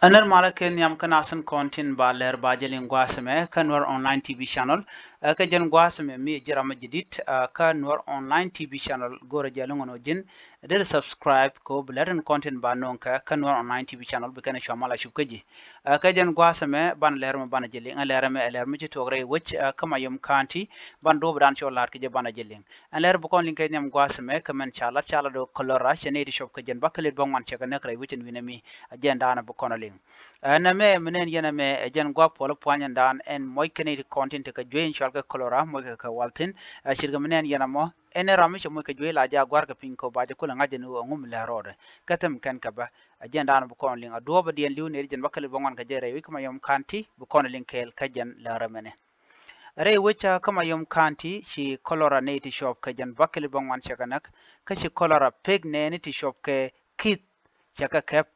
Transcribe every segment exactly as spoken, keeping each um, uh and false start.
Ɛ nɛr malä kɛ nhiam kä nasin kɔn tin ba lɛr ba jɛ liŋ gua̱a̱th ɛmɛ kä Nuer Online T V channel. Ɛ kä jɛn gua̱a̱th ɛmɛ mi ji̱ ram mi ji̱ di̱t ɛ kä Nuer Online T V channel go̱rɛ jɛ liŋ ɔn ɔ ji̱n. Deri subscribe kɛ ɣöö bi lɛr tin kɔn tin ba no̱o̱ŋ kɛ kä Nuer Online T V channel bi kɛn ɛ cua mal a cup kä ji̱. Ɛ kä jɛn gua̱a̱th ɛmɛ banɛ lɛr ɛmɛ banɛ jɛ liŋ ɛ lɛr ɛmɛ ɛ lɛr mi ci tuɔɔk rɛy wec ɛ kä Mayom County. Ban duɔ̱ɔ̱p dan cua la̱r kɛ jɛ banɛ jɛ liŋ. Ɛn lɛr bi kɔn liŋ kɛ nhiam gua̱a̱th ɛmɛ kä mɛn ca lat ca lat ɣöö kɔlɔra cɛ nɛy ti cuɔp kɛ jɛn bäkɛl it bäŋuan cɛ kɛ näk rɛy wec ɛn wi̱nɛ mi. Ɛ jɛn daanɛ bi kɔn liŋ. Ɛn ɛmɛ mi nɛn yɛn ɛmɛ ɛ jɛn gua̱a̱p puɔl pua̱ny ɛn daan ɛn muɔc kɛ nɛy ti kɔn tin tekɛ juey in cual kɛ kɔlɔra muɔc kɛ kɛ wal thi̱n. Ɛ cirkɛ mi nɛn yɛn ɛmɔ ɛn ɛ ram mi cɛ muɔc kɛ juey la jɛ a gua̱r kɛ piny kɛ ba jɛ kulɛ ŋa̱c ɛn ɣöö ɛŋu mi lɛ rɔɔdɛ. Kä thɛm kɛn kɛ bä ɛ jɛn daan bi kɔn liŋ a duɔ̱ɔ̱p ɛ diɛn li̱w nɛy ti jɛn bäkɛl it bäŋuan kɛ jɛ rɛy wec kä Mayom County bi kɔn liŋ kɛɛl kä jɛn lɛr ɛmɛnɛ. Rɛy wec kä Mayom County ci kɔlɔra nɛy ti cuɔp kɛ jɛn bäkɛl it bäŋuan cɛ kɛ näk kä ci kɔlɔra pek nɛɛni ti cuɔp kɛ ki̱th cɛ kɛ kɛp.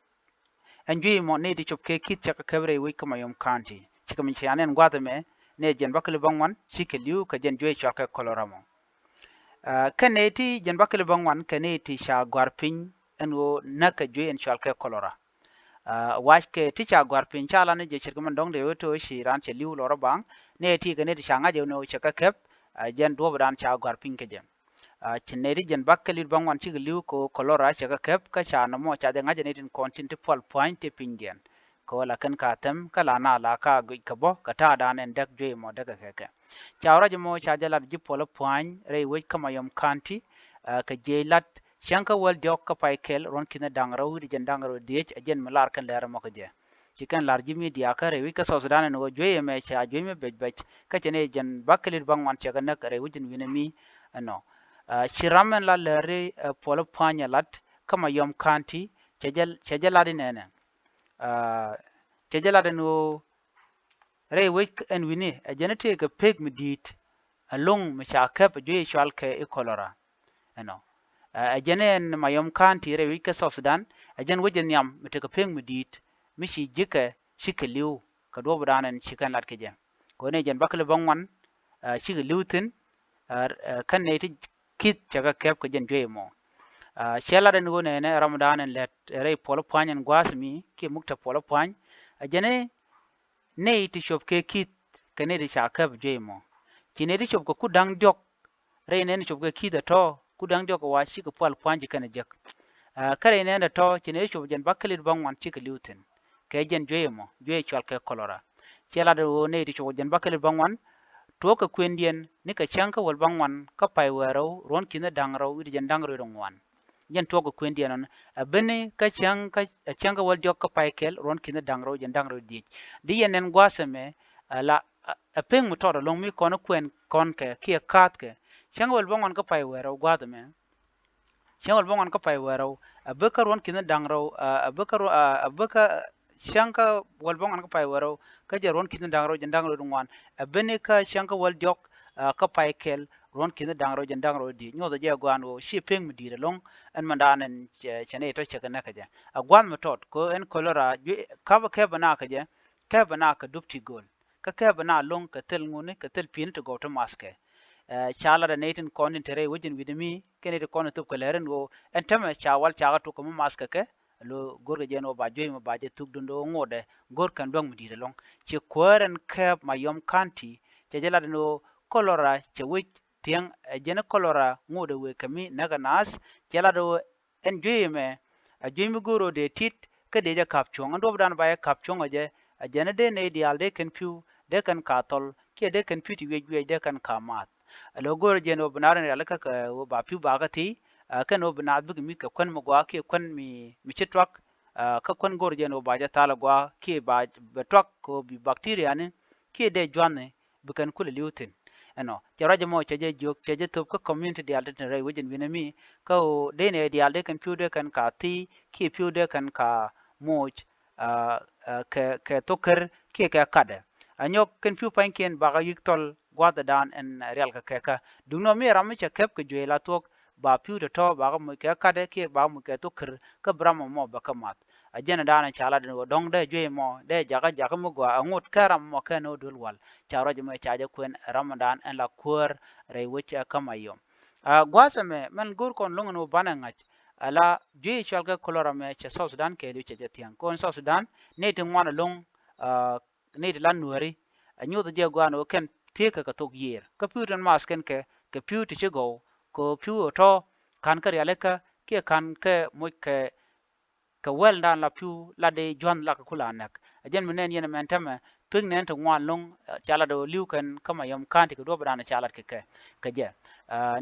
Ɛn juey mɔ nɛy ti cuɔp kɛ ki̱th cɛ kɛ kɛp rɛy wec kä Mayom County cikɛ mi ci an ɛn gua̱a̱th ɛmɛ nɛy jɛn bäkɛl it bäŋuan cikɛ li̱w kɛ jɛn juey cual kɛ kɔlɔra mɔ. Ɛ kɛn nɛy ti jɛn bäkɛl it bäŋuan kɛ nɛy ti ca gua̱r piny ɛn ɣöö näk kɛ juey ɛn cual kɛ kɔlɔra. Ɛ wac kɛ ti ca gua̱r piny ca lan ni jɛ ce̱tkɛ mɛn dɔ̱ŋ dee wee to̱o̱c ci raan cɛ li̱w lɔrä baŋ nɛy ti kɛ nɛy ti ca ŋa̱c ɛn ɣöö cɛ kɛ kɛp. Ɛ jɛn duɔ̱ɔ̱p dan ca gua̱r piny kɛ jɛ. Ɛ ci nɛy ti jɛn bäkɛl it bäŋuan cikɛ li̱w kɛ ɣöö kɔlɔra cɛ kɛ kɛp kä ca nɔmɔ ca jɛ ŋa̱c ɛ nɛy tin kɔn tin ti puɔl pua̱ny ti pinydiɛn. Kɛ ɣöö la kɛn ka thɛm kä la na la ka guic kɛ bä kɛ ta̱a̱ dan ɛn däk juey mɔ däk kɛ kɛ kɛ. Ca ruac mɔ ca jɛ lat ji̱ puɔl pua̱ny rɛy wec kä Mayom County. Ɛ kɛ jiɛc lat cäŋ kä wäl diɔ̱k kä pay kɛl ruɔ̱n ki̱n da̱ŋ rɛw wi̱cdɛ jɛn da̱ŋ rɛw dhiec ɛ jɛn mi lar kɛn lɛr ɛmɔ kɛ jɛ. Ci kɛn lar ji̱ midia kä rɛy wec kä South Sudan ɛn ɣöö juey ɛmɛ ca juey mi bec bec kä cɛ ni jɛn bäkɛl it bäŋuan cɛ kɛ näk rɛy wec ɛn wi̱nɛ mi ɛnɔ. Ɛ ci ram ɛn la lɛri ɛ puɔl pua̱ny ɛ lat kä Mayom County cɛ jɛ cɛ jɛ lat inɛnɛ. Ɛ cɛ jɛ lat ɛn ɣöö rɛy wec ɛn wi̱ni ɛ jɛn tëëkɛ pek mi di̱i̱t ɛlɔ̱ŋ mi ca kɛp ɛ juey cual kɛ i kɔlɔra. Ɛnɔ ɛ jɛn ɛn Mayom County rɛy wec kä South Sudan ɛ jɛn wec ɛ nhiam mi tekɛ pek mi di̱i̱t mi ci ji̱kɛ cikɛ li̱w kɛ duɔ̱ɔ̱p dan ɛn ci kɛn lat kɛ jɛ. Kɛ ɣöö ni jɛn bäkɛl it bäŋuan ɛ cikɛ li̱w thi̱n. Ɛ kɛn nɛy ti ki̱th cɛ kɛ kɛp kɛ jɛn juey mɔ. Ɛ cɛ lat ɛn ɣöö nɛnɛ ram dan ɛn lät rɛy puɔl pua̱ny ɛn gua̱a̱th mi kiɛ mukta puɔl pua̱ny ɛ jɛn nɛy ti cuɔp kɛ ki̱th kɛ nɛy ti ca kɛp juey mɔ. Ci nɛy ti cuɔp kɛ ku da̱ŋ diɔ̱k rɛy nɛn cuɔp kɛ ki̱th ɛ tɔ̱ ku da̱ŋ diɔ̱k kɛ wa cikɛ pual pua̱ny ci kɛn ɛ jek. Ɛ kä rɛy nɛn ɛ tɔ̱ ci nɛy ti cuɔp jɛn bäkɛl it bäŋuan cikɛ li̱w thi̱n kɛ jɛn juey mɔ juey cual kɛ kɔlɔra. Cɛ lat ɛ ɣöö nɛy ti cuɔp jɛn bäkɛl it bäŋuan tuɔɔk kɛ kuëndiɛn ni kɛ cäŋ kä wäl bäŋuan kä pay wäl rɛw ruɔ̱n ki̱n da̱ŋ rɛw wi̱cdɛ jɛn da̱ŋ rɛw ŋuan. Jɛn tuɔɔk kɛ kuëndiɛn ɔn ɛ ben ni kä cäŋ kä cäŋ kä wäl diɔ̱k kä pay kɛl ruɔ̱n ki̱n da̱ŋ rɛw jɛn da̱ŋ rɛw dhiec. Di yɛn nɛn gua̱a̱th ɛmɛ ɛ la ɛ pek mi tɔt ɛlɔ̱ŋ mi kɔn kuɛn kɔn kɛ kiɛ kaath kɛ cäŋ wäl bäŋuan kä pay wäl rɛw gua̱a̱th ɛmɛ. Cäŋ wäl bäŋuan kä pay wäl rɛw ɛ bek kä ruɔ̱n ki̱n da̱ŋ rɛw ɛ bek kä ruɔ̱n ɛ bek kä cäŋ kä wäl bäŋuan kä pay wäl rɛw kä jɛ ruɔ̱n ki̱n da̱ŋ rɛw jɛn da̱ŋ rɛw ŋuan. Ɛ ben ni kä cäŋ kä wäl diɔ̱k kä pay kɛl ruɔ̱n ki̱n da̱ŋ rɛw jɛn da̱ŋ rɛw dhiec nyuɔth ɛ jɛ gua̱a̱n ɣöö ci pek mi di̱i̱t ɛlɔ̱ŋ. Ɛn mɛn da̱a̱n ɛn cɛ nɛy tɔ̱ cɛ kɛ näk kɛ jɛ ɛ gua̱a̱th mi tɔt kɛ ɣöö ɛn kɔlɔra juey kap ɛ kɛp ɛ na kɛ jɛ kɛp ɛ na kɛ dup ti gööl. Kä kɛp ɛ na lo̱ŋ kɛ thil ŋuni kɛ thil pi̱ni ti gɔw ti mathkɛ. Ɛ ca lat ɛ nɛy tin kɔn tin te rɛy wec in wi̱dɛ mi kɛ nɛy ti kɔn in thop kɛ lɛr in ɣöö ɛn tämɛ ca wal ca kɛ tok kɛ mi mathkɛ kɛ. Lo go̱rkɛ jɛ ɛn ɣöö ba juey mɔ ba jɛ thuk dundɛ ɣöö ŋotdɛ go̱r kɛn duäŋ mi di̱i̱t ɛlɔ̱ŋ. Ci kuäär ɛn kɛp Mayom County cɛ jɛ lat ɛn ɣöö kɔlɔra cɛ wec thiäŋ ɛ jɛn kɔlɔra ŋotdɛ wëë kɛ mi näk ɛ naath. Cɛ lat ɣöö ɛn juey ɛmɛ ɛ juey mi go̱o̱r ɣöö dee tit kä dee jɛ ka̱p cuɔ̱ŋ ɛn duɔ̱ɔ̱pdan ba jɛ ka̱p cuɔ̱ŋ ɛ jɛ. Ɛ jɛn dee nɛy diaal dee kɛn pi̱w dee kɛn ka thɔl kiɛ dee kɛn pi̱w ti wiɛc wiɛc dee kɛn ka maath. Ɛ lo̱ go̱o̱r jɛ ɛn ɣöö bi nar in rialikä kɛ ɣöö ba pi̱w ba kä thi̱i̱. Ɛ kɛn ɣöö bi naath bikɛ mi̱th kɛ kuän mi gɔaa kiɛ kuän mi mi ci tuak. Ɛ kä kuän go̱o̱r jɛ ɛn ɣöö ba jɛ thal ɛ gɔaa kiɛ ba bɛ tuak kɛ ɣöö bi bacteria ni kiɛ dee jua̱thni bi kɛn kulɛ li̱w thi̱n. Ɛnɔ cɛ ruac ɛmɔ cɛ jɛ jiök cɛ jɛ thop kä community diaal ti tin rɛy wec in wi̱nɛ mi kä ɣöö dee nɛy diaal dee kɛn pi̱w dee kɛn ka thi̱i̱ kiɛ pi̱w dee kɛn ka moc. Kɛ kɛ thok ker kiɛ kɛ katdɛ. Ɛ nyɔk kɛn pi̱w pa̱nykiɛn bakä yi̱k thɔl gua̱thdan ɛn rial kɛ kɛkä. Duŋnɔ mi ram mi cɛ kɛp kɛ juey la thuɔ̱k ba pi̱w tɔ̱tɔ̱ bakä moc kɛ katdɛ kiɛ bakä moc kɛ thok ker kä bi ram ɛmɔ bɛ kä math. A jɛn da̱a̱n ca lat in ɣöö dɔ̱ŋ dee juey mɔ dee jakä jakä mi gɔaa a ŋot kä ram mɔ kɛn ɣöö duel wal. Ca ruac mɔ ca jɛ kuɛn ram da̱a̱n ɛn la kuäär rɛy wec kä Mayom. A gua̱a̱th ɛmɛ mɛn go̱o̱r kɔn lo̱ŋ in ɣöö banɛ ŋa̱c. ala juey cɔal kɛ cholera mɛ cɛ South Sudan kɛɛliw cɛ jɛ thiaŋ. Kɔn South Sudan nɛy ti ŋuan ɛlɔ̱ŋ, nɛy ti la Nuääri, a nyoth jɛ gɔaa ni ɣöö kɛn thiekɛ kɛ thok yiëër. Kä pi̱w tin math kɛn kɛ, kɛ pi̱w ti ci gɔw, kɛ pi̱w ɛ tɔ̱ ka̱n kä rialikä kiɛ ka̱n kɛ moc kɛ kɛ wɛldan la pi̱w la dee jua̱th la kɛ kula näk. Ɛ jɛn mi nɛn yɛn ɛmɛn täämɛ pek nɛn ti ŋuan ɛlɔ̱ŋ, ca lat ɣöö li̱w kɛn kä Mayom County kɛ duɔ̱ɔ̱pdan ca lat kɛ kɛ, kɛ jɛ.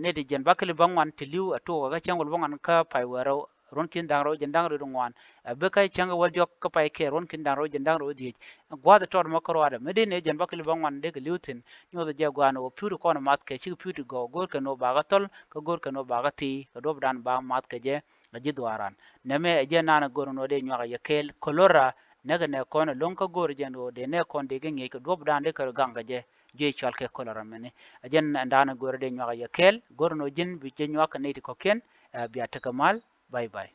Nɛy ti jiɛn bäkɛli bäŋuan ti li̱w ɛ tuɔɔk kä cäŋ wäl bäŋuan kä pay wäl rɛw ruɔ̱n ki̱n da̱ŋ rɛw jiɛn da̱ŋ rɛw ŋuan. Ɛ bi kä cäŋ wäl diɔ̱k kä pay kɛɛl ruɔ̱n ki̱n da̱ŋ rɛw jiɛn da̱ŋ rɛw dhiec. Gua̱a̱th ɛ tɔt mɔ kä ruaadɛ mi dee nɛy jiɛn bäkɛli bäŋuan dee kɛ li̱w thi̱n, nyoth jɛ gɔaa ni ɣöö pi̱w ti kɔn math kɛ, cikɛ pi̱w ti gɔw, go̱o̱r kɛn ɣöö bakɛ thɔl kä go̱o̱r kɛn ɣöö bakɛ thi̱i̱ kɛ duɔ̱ɔ̱pdan ba math kɛ jɛ. A ji̱ dhuaaran nɛmɛ ɛ jɛn naan ɛ go̱r ɛn ɣöö dee nyuak a yɛ kɛɛl. Cholera näkɛ nɛ kɔn ɛlɔ̱ŋ kä go̱r jɛn ɣöö dee nɛ kɔn dee kɛ ŋi̱eec kɛ duɔ̱ɔ̱pdan dee kɛ rɔ gaŋ kɛ jɛ. Juey cɔal kɛ cholera mɛni. Ɛ jɛn ɛn daan ɛ go̱r ɛ dee nyuak a yɛ kɛɛl. Go̱r ɛn ɣöö ji̱n bi jɛ nyuak kɛ nɛy ti kɔ̱kiɛn. Ɛ bia tekɛ mal. Bye bye.